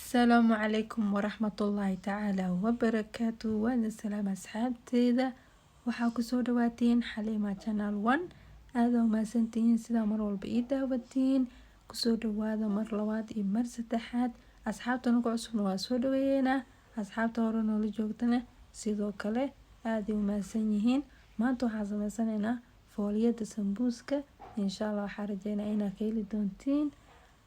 Asalaamu calaykum waraxmatullaahi tacaala wabarakaatu. Waana salaam, asxaabteeda. Waxaa kusoo dhawaateen Xaliima Channel One. Aada umahadsantihiin sidaa mar walba ii daawatiin. Kusoo dhawaada mar labaad iyo mar saddexaad. Asxaabta nagu cusubna waa soo dhaweeyeynaa, asxaabta hore noola joogtana sidoo kale aaday umahadsan yihiin. Maanta waxaan sameysanaynaa fooliyada sambuuska. Insha Allah waxaa rajeynaa inaad ka heli doontiin.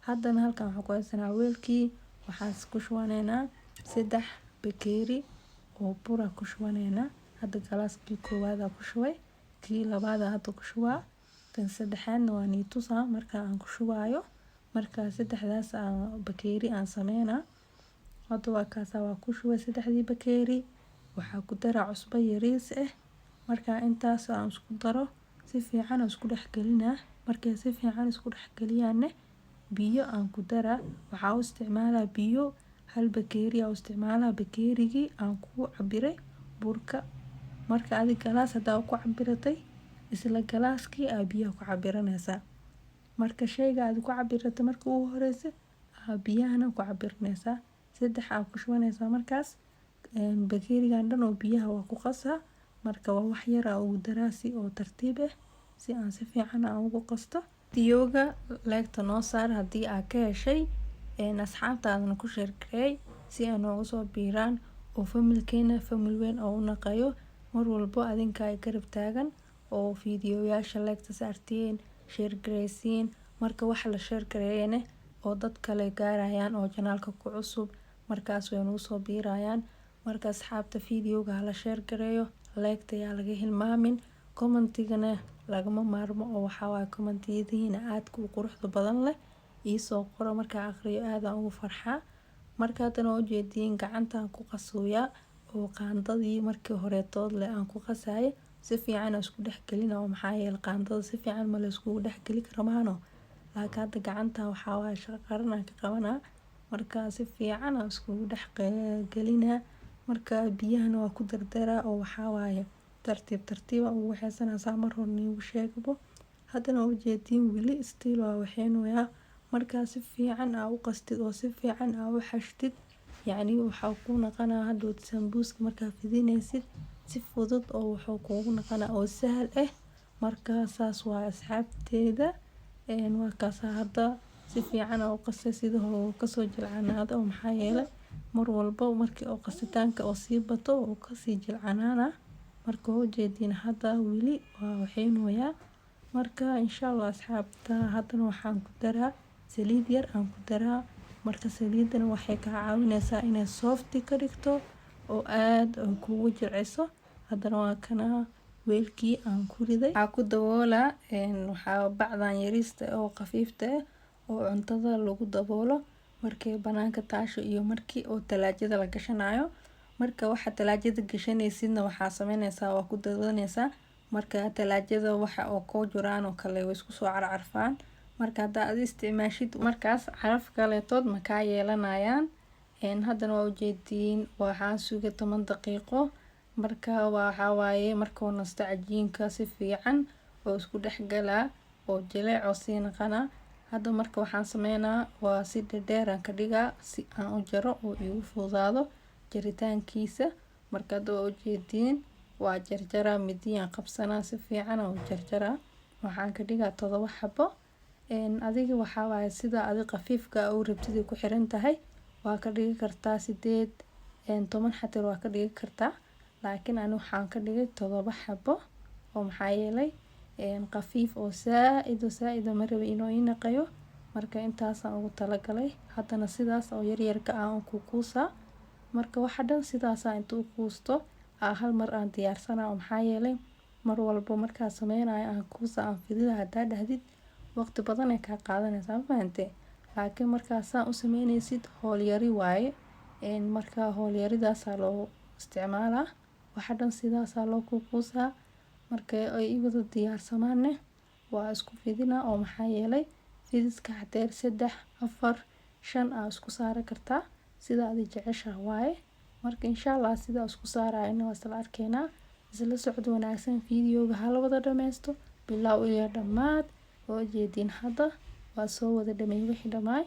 Haddana halkan waxaan ku haysanaa weelkii. Waxaan ku shubaneynaa 3 bakeeri oo bura ku shubaneynaa. Hadda galaaskii koowaad ku shubay, kii labaad hadda ku shubaa, kan saddexaadna waa nii tusaa marka aan ku shubaayo. Marka saddexdaas bakeeri aan sameynaa. Hadda waa kaasa, waa ku shubay saddexdii bakeeri. Waxaa ku daraa cusbo yariis ah. Marka intaas aan isku daro, si fiican isku dhex gelinaa. Markay si fiican isku dhex geliyaanne, biyo aan ku daraa. Waxaa u isticmaalaa biyo hal bakeeri aa u isticmaalaa, bakeerigii aan ku cabiray burka. Marka adi galaas hadaa ku cabiratay, isla galaaskii aa biyaha ku cabiranaysaa. Marka sheyga aad ku cabiratay marka ugu horeysa aa biyahana ku cabiranaysaa. Saddex aa ku shubanaysaa. Markaas bakeerigan dhan oo biyaha waa ku qasaa. Marka waa wax yar aa ugu daraa, si oo tartiib ah, si aan si fiican aan ugu qasto. Videoga like-ta noo saar haddii aad ka heshay, asxaabtaadana ku share gareey si ay noogu soo biiraan oo familkeena famil weyn oo u naqayo. Mar walbo adinka ay garab taagan oo fiidiyoyaasha like-ta saartiin, share gareysiin. Marka wax la share gareeyane oo dad kale gaarayaan oo channelka ku cusub, markaas way nagu soo biirayaan. Marka asxaabta, videoga hala share gareeyo, like-ta yaa laga hilmaamin, commentigana lagama maarmo, oo waxaa waaye commentiyadiina aadka u quruxda badan leh iisoo qoro. Markaa aqriyo aadaan ugu farxaa. Marka haddana waa ujeediin, gacantaan ku qasooyaa oo qaandadii markii horeetood leh aan ku qasaaye si fiican aan isku dhex gelina, oo maxaa yeelay qaandada si fiican ma la iskugu dhex geli karo maahano. Laakiin hadda gacanta waxaa waaye shaqo qaran aan ka qabanaa. Marka si fiican aan iskugu dhex gelinaa. Marka biyahana waa ku dardaraa, oo waxaa waaye tartiib tartiib aan ugu waxeysanaa, saa mar hore niigu sheegabo. Haddana waa ujeediin, weli still waa waxeynayaa. Markaa si fiican aa u qastid oo si fiican aa u xashtid, yacni waxaa kuu naqanaa hadhow sambuuska markaa fidinaysid si fudud, oo wuxuu kuugu naqanaa oo sahal ah. Marka saas waa, asxaabteeda. Waa kaasa, hadda si fiican aa u qastay, sidii hore uu kasoo jilcanaado, oo maxaa yeelay mar walbo markii oo qasitaanka oo sii bato uu kasii jilcanaana. Marka waa ujeediin, hadda weli waa waxeynayaa. Marka insha Allah, asxaabta, haddana waxaan ku daraa saliid yar aan ku daraa. Marka saliidana waxay kaa caawineysaa inay soft ka dhigto oo aad kugu jilciso. Haddana waa kana weelkii aan ku riday. Waxaa ku daboolaa waxaa bacdan yariista oo khafiifta ah oo cuntada lagu daboolo markay banaanka taasho iyo markii oo talaajada la gashanayo. Marka waxa talaajada gashanaysidna, waxaa sameyneysaa waa ku dadaneysaa. Marka talaajada waxa oo ku jiraan oo kale way isku soo carcarfaan. Marka haddaa ad isticmaashid, markaas caraf kaleetood ma kaa yeelanayaan. Haddana waa ujeediin, waxaan sugay 10 daqiiqo. Marka waxaa waaye markuu nasto cajiinka, si fiican oo isku dhex galaa oo jileec oo sii naqanaa. Hadda marka waxaan sameynaa waa si dhedheer aan ka dhigaa, si aan u jaro oo igu fududaado jaritaankiisa. Marka hadda waa ujeediin, waa jarjaraa, midiyaan qabsanaa, si fiican aan u jarjaraa. Waxaan ka dhigaa 7 xabo. Adiga waxaa waaye sida adi khafiifka u rabtid ku xiran tahay. Waa ka dhigi kartaa 8, 10 xataa waa ka dhigi kartaa, laakiin ani waxaan ka dhigay 7 xabo, oo maxaa yeelay khafiif oo zaaid oo zaaid ma rabi inuu ii naqayo. Marka intaasaan ugu talagalay. Haddana sidaas oo yaryarka ah ku kuusaa. Marka waxa dhan sidaasa inta u kuusto aa hal mar aan diyaarsanaa, oo maxaa yeelay mar walbo markaa sameynayo aan kuusa aan fidida hadaa dhahdid, waqti badan ay kaa qaadanaysaa, ma fahante? Laakiin markaa saan u sameyneysid, howl yari waaye. Marka howl yaridaasaa loo isticmaalaa. Waxa dhan sidaasaa loo kukuusaa. Marka ay ii wada diyaarsamaanne, waa isku fidinaa, oo maxaa yeelay fidiska xateer saddex, afar, shan aa isku saari kartaa, sida adi jeceshaha waaye. Marka insha Allah sidaa isku saarayna waa isla arkeynaa. Isla socod wanaagsan. Videoga hala wada dhameysto bilow iyo dhammaad. Waa ujeediin, hadda waa soo wada dhameeyay wixii dhamaay.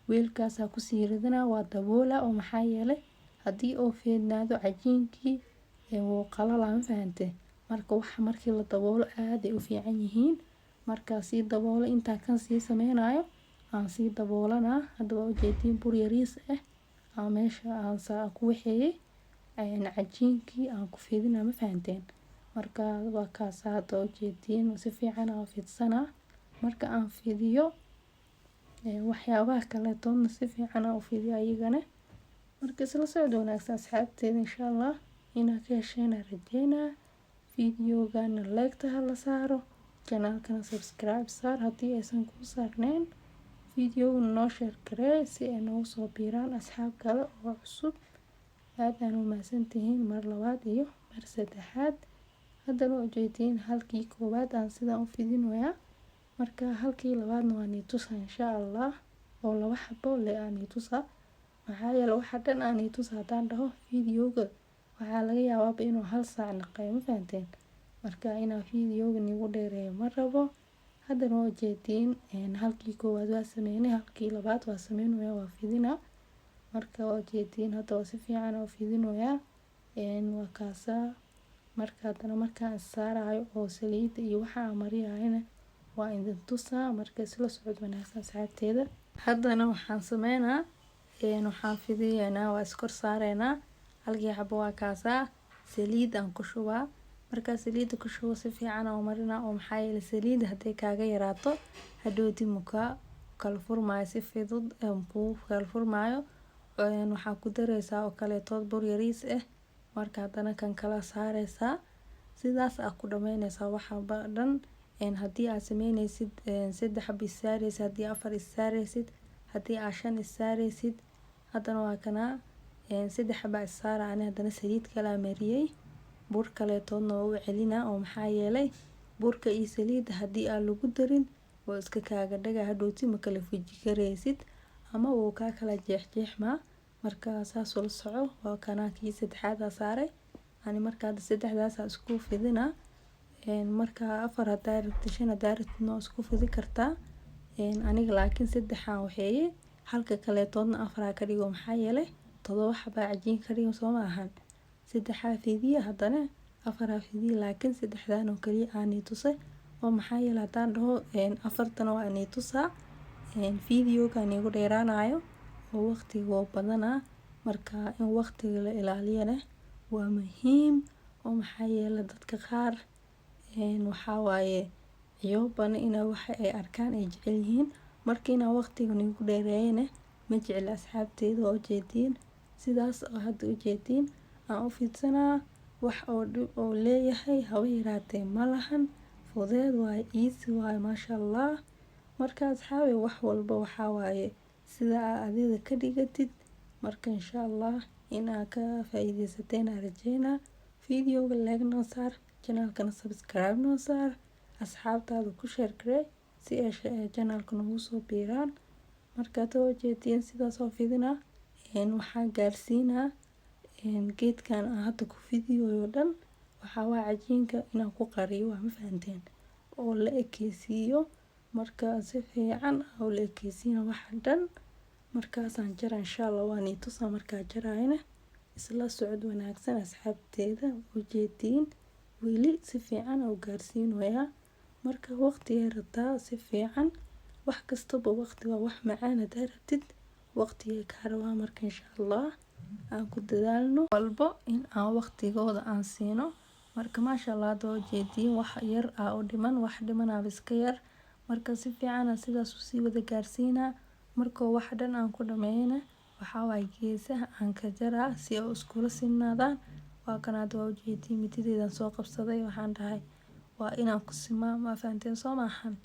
Weelkaasaa kusii ridana, waa daboola, oo maxaa yeelay haddii uu feednaado cajiinkii wuu qalalaa, ma fahante? Marka waxa markii la daboolo aad ay u fiican yihiin. Markaa sii daboolo, intaa kan sii sameynayo aan sii daboolanaa. Hadda waa ujeediin, bur yariis ah aan meesha aan saa ku waxeeyay, cajiinkii aan ku fidinaa, ma fahanteen? Marka waa kaasa, hadda waa ujeediin, si fiican aan fidsanaa. Marka aan fidiyo, waxyaabaha kaleetoodna si fiican aan u fidiyo ayagana. Marka isla socod wanaagsan, asxaabteeda. Insha Allah inaad ka hesheen aan rajeynaa. Videogana like-ta ha la saaro, channelkana subscribe saar haddii aysan kuu saarneyn, videogana noo share garee si ay noogu soo biiraan asxaab kale oo cusub. Aad aan u mahadsantihiin mar labaad iyo mar saddexaad. Haddana waa ujeediin, halkii koowaad aan sidaan u fidinayaa. Marka halkii labaadna waa nii tusa, insha Allah, oo laba xabo le aan nii tusa. Maxaa yeele waxa dhan aan nii tusa haddaan dhaho, videoga waxaa laga yaabaaba inuu hal saac naqayo, ma fahanteen? Marka inaa videoga niigu dheereeyo ma rabo. Haddana waa ujeediin, halkii koowaad waa sameynay, halkii labaad waa sameynaya, waa fidinaa. Marka waa ujeediin, hadda waa si fiican u fidinayaa, waa kaasaa. Marka haddana markaan saarayo oo saliidda iyo waxa aan mariyayana waa idin tusaa. Marka isla socod wanaagsan, asxaabteeda. Haddana waxaan sameynaa, waxaan fidiyeynaa, waa iskor saareynaa halkii xabo. Waa kaasaa, saliid aan ku shubaa. Markaa saliidda ku shubo, si fiican aan u marinaa, oo maxaa yeelay saliidda hadday kaaga yaraato, hadhowti makaa kala furmaayo si fudud kuu kala furmaayo. Waxaa ku dareysaa oo kaleetood bur yariis ah. Marka haddana kan kala saareysaa, sidaas aa ku dhameyneysaa waxaba dhan. Haddii aad sameyneysid saddex xabo is saareysid, haddii afar is saareysid, haddii aad shan is saareysid. Haddana waa kanaa, saddex xaba is saara ani. Haddana saliid kalaa mariyay, bur kaleetoodna waa u celinaa, oo maxaa yeelay burka iyo saliidda haddii aan lagu darin waa iska kaaga dhaga, hadhowti ma kala fuji kareysid ama wuu kaa kala jeexjeexmaa. Marka saas ula soco. Waa kanaa, kii saddexaad aa saaray ani. Marka hadda saddexdaas isku fidinaa. Marka afar hadaa rabtid, shan hadaa rabtid, waa isku fidi kartaa. Aniga laakiin saddexaan waxeeye, halka kaleetoodna afaraa ka dhigo. Maxaa yeelay todoba xabaa cajiin ka dhigo, soo ma ahan? Saddexaa fidiya, haddana afaraa fidiya, laakiin saddexdaan oo kaliya aan tusay, oo maxaa yeelay haddaan dhaho afartana waa inay tusaa, videogan igu dheeraanayo oo waqtiga waa badanaa. Marka in waqtiga la ilaaliyana waa muhiim, oo maxaa yeelay dadka qaar waxaa waaye ciyoobana ina waxa ay arkaan ay jecel yihiin. Marka inaa waqtiga nigu dheereeyana ma jecla, asxaabteyda. Waa ujeediin, sidaas oo hadda ujeediin aan u fidsanaa. Wax oo dhib oo leeyahay haba yaraatee ma lahan, fudeed waaye, easy waaye, maasha Allah. Marka asxaabi, wax walba waxaa waaye sida aa adiga ka dhigatid. Marka insha Allah inaa ka faa'iideysateen aan rajeynaa. Videoga like noo saar, channelkana subscribe noo saar, asxaabtaada ku share garee si ay channelka noogu soo biiraan. Marka hada waa ujeediin, sidaas oo fidinaa. Waxaan gaarsiinaa geedkan aan hadda ku fidiyoyo dhan. Waxaa waaye cajiinka inaan ku qariyo waa, ma fahanteen? Oo la ekeysiiyo. Marka si fiican oo la ekeysiina waxa dhan, markaasaan jara, insha Allah waan ii tusaa markaa jaraayana. Isla socod wanaagsan, asxaabteeda. Ujeediin, weli si fiican oo gaarsiinoyaa. Marka waqti ay rabtaa si fiican, wax kastaba waqti waa. Wax macaan hadaa rabtid, waqtigay kaa rabaa. Marka insha Allah aan ku dadaalno walbo in aan waqtigooda aan siino. Marka maasha Allah, hadda waa ujeediin, wax yar aa u dhiman, wax dhimanaaba iska yar. Marka si fiican aan sidaas usii wada gaarsiinaa. Markoo wax dhan aan ku dhameeyana, waxaa waaye geesaha aan ka jaraa si ay iskula sinnaadaan. Waa kan, hadda waa ujeediin, midideedan soo qabsaday, waxaan dhahay waa inaan ku simaa, ma fahanteen, soo maahan?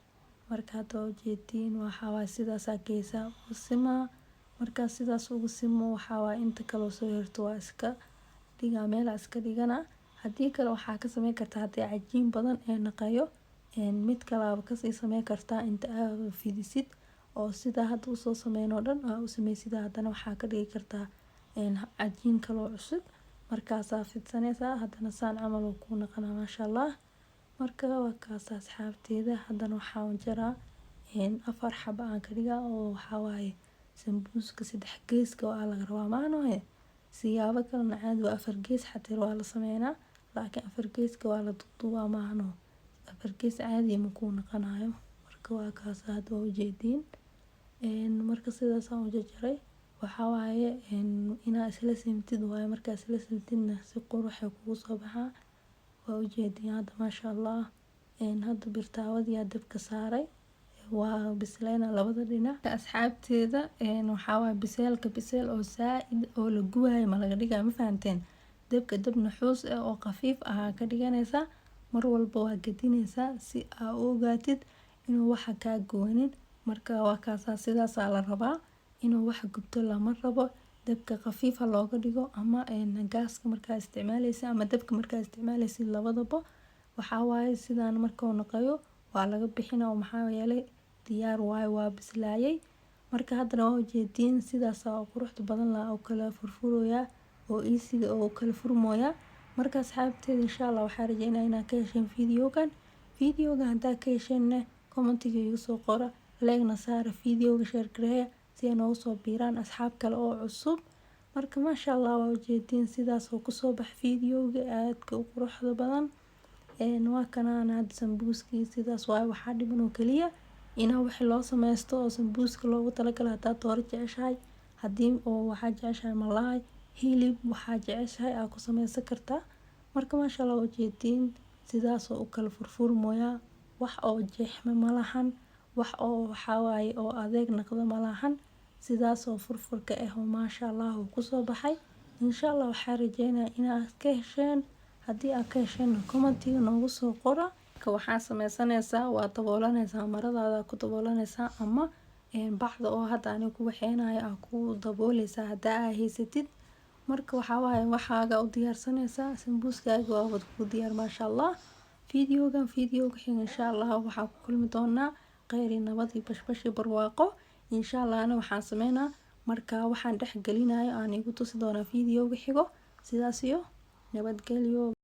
Marka hadda waa ujeediin, waxaa waaye sidaasaa geesaha ugu simaa. Markaa sidaas ugu simo, waxaa waaye inta kaloo soo herto waa iska dhigaa, meelaa iska dhigana. Haddii kale waxaa ka sameyn kartaa, haddii cajiin badan ee naqayo, mid kalaaba kasii sameyn kartaa inta aa fidisid oo sidaa hadda usoo sameyn oo dhan aa u sameysid. Haddana waxaa ka dhigi kartaa cajiin kaloo cusub, markaasaa fidsaneysaa, haddana saan camal uu kuu naqanaa, maasha Allah. Marka waa kaas, asxaabteeda. Haddana waxaan jaraa afar xabo aan ka dhigaa, oo waxaa waaye Sambuuska saddex geeska waa laga rabaa maanoye. Siyaabo kalena caadi waa, afar gees xataa waa la sameynaa, laakiin afar geeska waa la duuduubaa maahano, afar gees caadi ma kuu noqonayo. Marka waa kaas, hadda waa ujeediin. Marka sidaas aan u jarjaray, waxaa waaye inaa isla simtid waaye. Markaa isla simtidna si qurux ay kugu soo baxaa. Waa ujeediin hadda, maasha Allah. Hadda birtaawadii aa dabka saaray, waa bisleyna labada dhinac, asxaabteeda. Waxaa waaye biseelka biseel oo zaaid oo la gubayo ma laga dhigayo, ma fahanteen? Dabka dab naxuus ah oo khafiif ah ka dhiganaysaa. Mar walba waa gadinaysaa si aa u ogaatid inuu waxa kaa goynin. Marka waa kaasaa, sidaasaa la rabaa. Inuu wax gubto lama rabo. Dabka khafiif ha looga dhigo, ama gaaska markaa isticmaaleysa ama dabka markaa isticmaaleysid, labadaba. Waxaa waaye sidaan markuu noqoyo waa laga bixina, oo maxaa yeelay diyaar waaye, waa bislaayay. Marka haddana waa ujeediin, sidaas oo quruxda badan la oo kala furfuroyaa oo easy oo kala furmooyaa. Marka asxaabteeda, insha Allah waxaa rajeynaya inaad ka hesheen videogan. Videogan haddaa ka hesheenna, commentiga igu soo qora, like-na saara videoga, share gareeya si ay noogu soo biiraan asxaab kale oo cusub. Marka maasha Allah, waa ujeediin, sidaas oo kusoo bax videoga aadka u quruxda badan. Waa kanaan hadda sambuuskii, sidaas waaye. Waxaa dhiman oo kaliya inaa wixii loo sameysto oo sambuuska loogu talagalay. Haddaad dooro jeceshahay, haddii oo waxaa jeceshahay malaay, hilib, waxaa jeceshahay aa ku sameysan kartaa. Marka maasha Allah, ujeediin, sidaas oo u kala furfurmoyaa. Wax oo jeexme malahan, wax oo waxaa waaye oo adeeg noqdo malahan. Sidaas oo furfurka ah oo maasha Allah uu kusoo baxay. Insha Allah waxaa rajeynaya inaad ka hesheen. Haddii aad ka hesheen, commentiga noogu soo qora. Waxaa sameysanaysaa, waa daboolanaysaa, maradaada ku daboolanaysaa ama bacda oo hadda aniga ku waxeynayo aa ku dabooleysaa haddaa aa haysatid. Marka waxaa waaye waxaaga u diyaarsanaysaa, sambuuskaaga waa wada ku diyaar, maasha Allah. Videogan videoga xiga, insha Allah, waxaa ku kulmi doonaa kheyr iyo nabad iyo bashbash iyo barwaaqo, insha Allah. Ana waxaan sameynaa marka waxaan dhex gelinayo aan igu tusi doonaa videoga xigo. Sidaas iyo nabadgelyo.